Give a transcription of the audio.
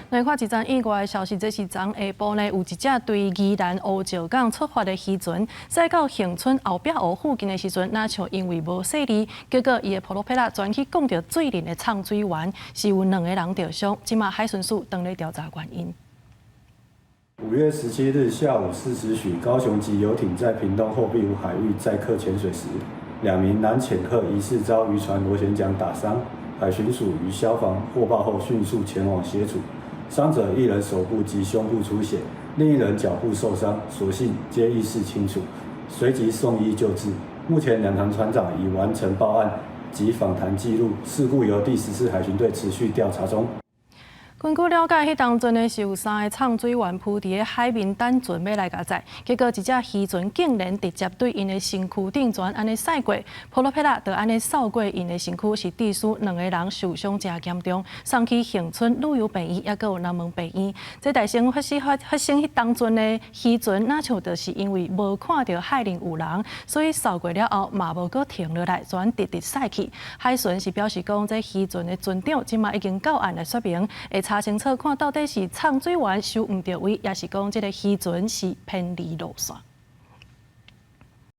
來看一則意外的消息，這是昨下晡呢，有一隻對宜蘭烏石港出發的漁船，駛到恆春後壁湖附近的時陣，若像因為無細膩，結果伊的普羅皮拉全去摃著水輪的送水員，是有兩個人著傷。這馬海巡署正咧調查原因。5月17日下午4時許，高雄籍遊艇在屏東後壁湖海域載客潛水時，兩名男潛客疑似遭漁船螺旋槳打傷，海巡署與消防獲報後迅速前往協助。傷者一人手部及胸部出血，另一人腳部受傷，所幸皆意識清楚，隨即送醫救治。目前兩船船長已完成報案及訪談記錄，事故由第14海巡隊持續調查中。根據了解，彼當陣呢是有三个送水員浮佇咧海面等船欲來共載，結果一隻漁船竟然直接對𪜶的身軀頂船按呢駛過，普羅皮拉就按呢掃過𪜶的身軀，是致使兩个人受傷誠嚴重，送去恆春旅遊病院，抑閣有南門病院。這代誌發生發發生彼當陣的漁船，若像就是因為無看著海裡有人，所以掃過了後嘛無閣停落來，全直直駛去。海巡是表示講，這漁船的船長這馬已經到案來說明，會查清楚看到底是送水員守毋著位，抑是講這个漁船是偏離路線。